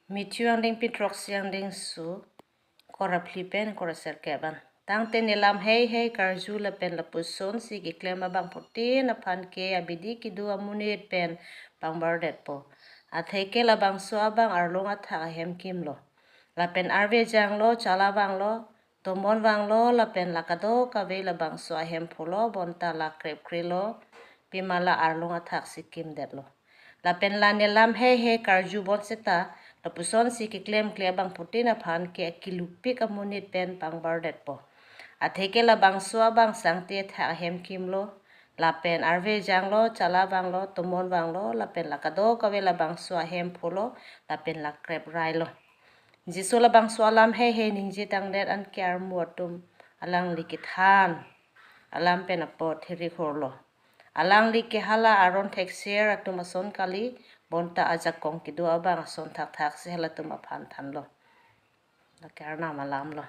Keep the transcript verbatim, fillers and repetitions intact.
Matthew angdengpi throksi angdengso, kora phli pen kora serkep an. Tangte ne lam heihei karju lapen lapusonsi keklem abangphutin aphan ke abidi kedo amonit pen pangbardetpo. Atheke labangso abang arlong athak ahem kimlo. Lapen arve janglo, chala vanglo, tomon vanglo, lapen la kadokave labangso ahem pholo, bonta la krepkrelo, pima la arlong athak si kimdetlo. Lapen la ne lam heihei karju bonseta, lapusonsi keklemkle abangphutin aphan ke akilupik amonit pen pangbardetpo. Atheke labangso abang sangti athak ahem kimlo, lapen arve janglo, chala vanglo, tomon vanglo, lapen la kadokave labangso ahem pholo, lapen la kreprailo. Jisu labangso alam heihei ningje tangdet anke armu atum alangli kethan alam pen apot thiri khorlo. Alangli ke hala aron thekser atum ason kali, bonta ajakong kedo abang ason thakthak si halatum aphan thanlo. Lake Arnam alam lo.